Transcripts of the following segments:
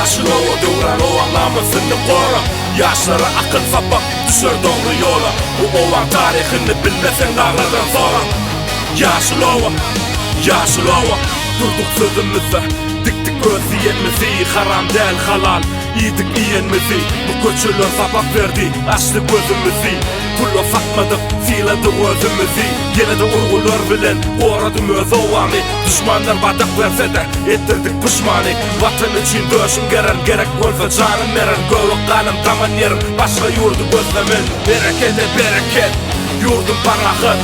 Ýaşyl oba döwran obaň namysyny gora Ýaşlara akyl sapak düşer dogry ýola Bu obaň taryhyny bilmeseň daglardan sora Ýaşyl oba, ýaşyl oba Durduk sözümizde dikdik öz diýenmizi Haram däl halal iýdik iýenmizi Bu köçeler sapak berdi açdy gözümizi Pula satmadyk syladyk özümizi Ýene-de urgular bilen goradym öz obamy Duşmanlar badak berse-de etdirdik puşmany Watan üçin döşüm gererin gerek bolsa janym bererin Göbek ganym daman ýerim başga ýurdy gözlemen Berekede bereket ýurdum parahat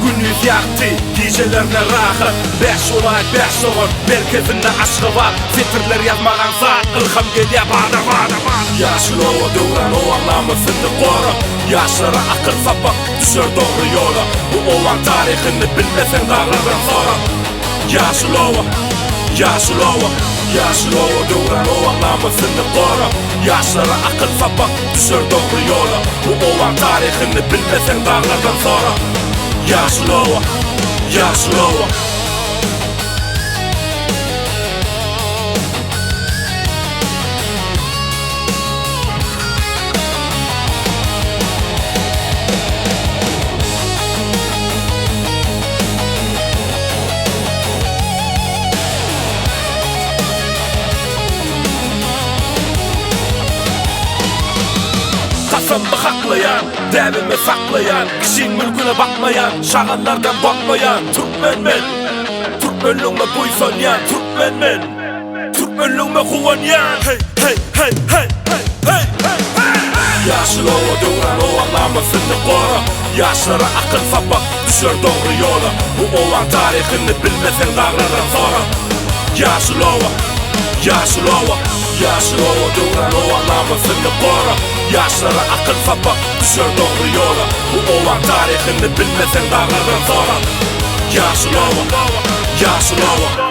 Gündiz ýagty gijelerine rahat Bäş welaýat bäş dogan merkezinde Aşgabat Setirler ýazmak aňsat ylham gelýär bada-bat Ýaşyl oba döwran obaň namysyny gora Ýaşlara akyl sapak düşer dogry ýola Bu obaň taryhyny bilmeseň daglardan sora Ýaşyl oba, ýaşyl oba, ýaşyl oba Döwran obaň namysyny gora Ýaşlara akyl sapak düşer dogry ýola Bu obaň taryhyny bilmeseň daglardan sora Ýaşyl oba, ýaşyl oba. Kasammy haklaýan, däbimi saklaýan, Kişiň mülküne bakmaýan, şagallardan gorkmaýan Türkmen men! Türkmenligime buýsanýan Türkmen men! Türkmenligime guwanýan! Hey, hey, hey, hey, hey, hey, hey, hey! Ýaşyl oba döwran obaň namysyny gora Ýaşlara akyl sapak düşer dogry ýola Bu obaň taryhyny bilmeseň daglardan sora Ýaşyl oba, ýaşyl oba, ýaşyl oba Döwran obaň namysyny gora Ýaşlara akyl sapak düşer dogry ýola Bu obaň taryhyny bilmeseň daglardan sora Ýaşyl oba, ýaşyl oba.